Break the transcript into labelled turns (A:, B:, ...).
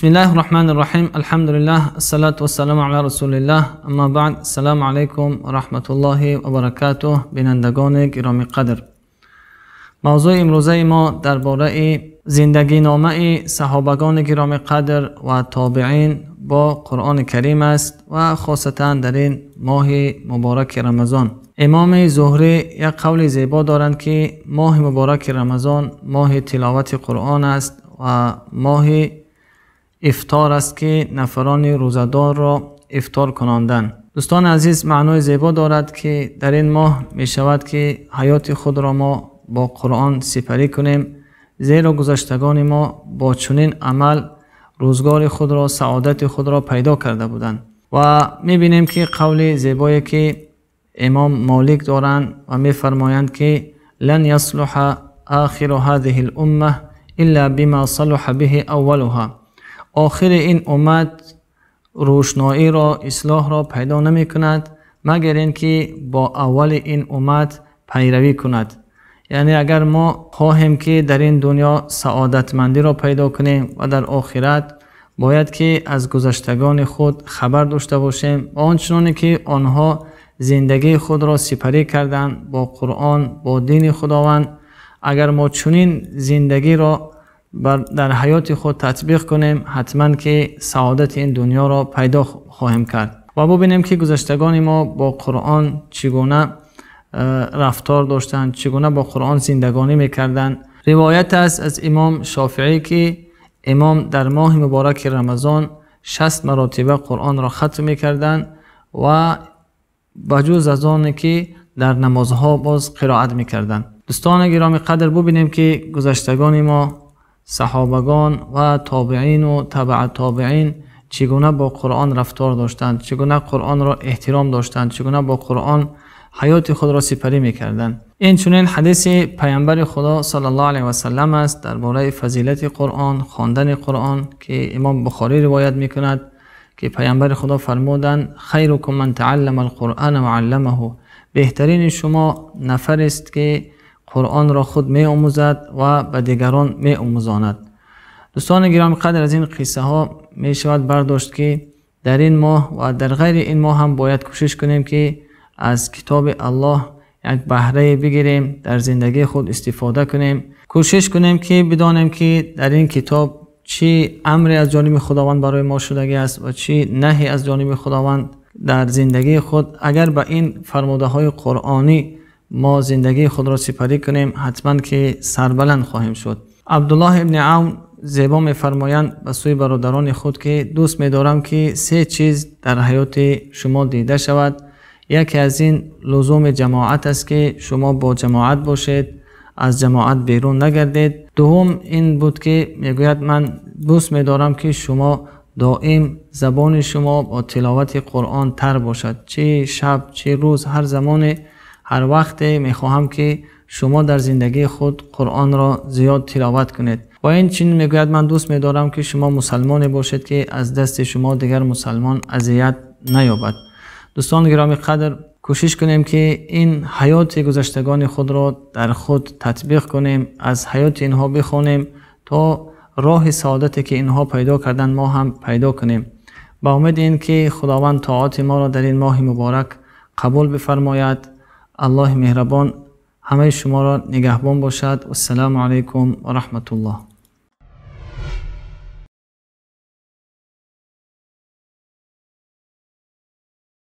A: بسم الله الرحمن الرحیم. الحمد لله الصلاة والسلام علی رسول الله. اما بعد، السلام علیکم و رحمت الله و برکاته. بینندگان گرامی قدر، موضوع امروزه ما درباره زندگی نامه صحابگان گرامی قدر و تابعین با قرآن کریم است و خاصتا در این ماه مبارک رمضان. امام زهری یک قول زیبا دارند که ماه مبارک رمضان ماه تلاوت قرآن است و ماه افطار است که نفران روزه‌دار را افطار کناندند. دوستان عزیز، معنای زیبا دارد که در این ماه می شود که حیات خود را ما با قرآن سپری کنیم، زیرا گذشتگان ما با چنین عمل روزگار خود را، سعادت خود را پیدا کرده بودند. و می بینیم که قول زیبایی که امام مالک دارند و می فرمایند که لن یصلح آخر هذه الامه الا بما صلح به اولها. آخر این امت روشنایی را، اصلاح را پیدا نمی کند مگر اینکه با اول این امت پیروی کند. یعنی اگر ما خواهیم که در این دنیا سعادتمندی را پیدا کنیم و در آخرت، باید که از گذشتگان خود خبر داشته باشیم و آنچنانی که آنها زندگی خود را سپری کردند با قرآن، با دین خداوند، اگر ما چنین زندگی را در حیات خود تطبیق کنیم، حتما که سعادت این دنیا را پیدا خواهیم کرد. و ببینیم که گذشتگان ما با قرآن چگونه رفتار داشتند، چگونه با قرآن زندگانی میکردند. روایت است از امام شافعی که امام در ماه مبارک رمضان 60 مراتبه قرآن را ختم میکردند و بجز از آن که در نمازها باز قرائت میکردند. دوستان گرامی قدر، ببینیم که گذشتگان ما، صحابگان و تابعین و تبع تابعین، چگونه با قرآن رفتار داشتند، چگونه قرآن را احترام داشتند، چگونه با قرآن حیات خود را سپری میکردند. این چنین حدیث پیامبر خدا صلی الله علیه و سلم است درباره فضیلت قرآن، خواندن قرآن، که امام بخاری روایت میکند که پیامبر خدا فرمودند خیرکم من تعلم القرآن و علمه. بهترین شما نفر است که قرآن را خود می آموزد و به دیگران می آموزاند. دوستان گرامی قدر، از این قصه ها می شود برداشت که در این ماه و در غیر این ماه هم باید کوشش کنیم که از کتاب الله یک بهره بگیریم، در زندگی خود استفاده کنیم، کوشش کنیم که بدانیم که در این کتاب چی امری از جانب خداوند برای ما شدگی است و چی نهی از جانب خداوند در زندگی خود. اگر به این فرموده های قرآنی ما زندگی خود را سپری کنیم، حتما که سربلند خواهیم شد. عبدالله ابن عون زیبا می‌فرمایند به سوی برادران خود که دوست می‌دارم که سه چیز در حیات شما دیده شود. یکی از این لزوم جماعت است که شما با جماعت باشید، از جماعت بیرون نگردید. دوم این بود که میگوید من دوست می‌دارم که شما دائم زبان شما با تلاوت قرآن تر باشد، چه شب چه روز، هر زمان هر وقت میخواهم که شما در زندگی خود قرآن را زیاد تلاوت کنید. و این چنین میگوید من دوست میدارم که شما مسلمانی باشید که از دست شما دیگر مسلمان اذیت نیابد. دوستان گرامی قدر، کوشش کنیم که این حیات گذشتگان خود را در خود تطبیق کنیم، از حیات اینها بخوانیم تا راه سعادتی که اینها پیدا کردن ما هم پیدا کنیم. با امید این که خداوند طاعات ما را در این ماه مبارک قبول بفرماید. الله مهربان همه شما را نگهبان باشد. السلام علیکم و رحمت الله.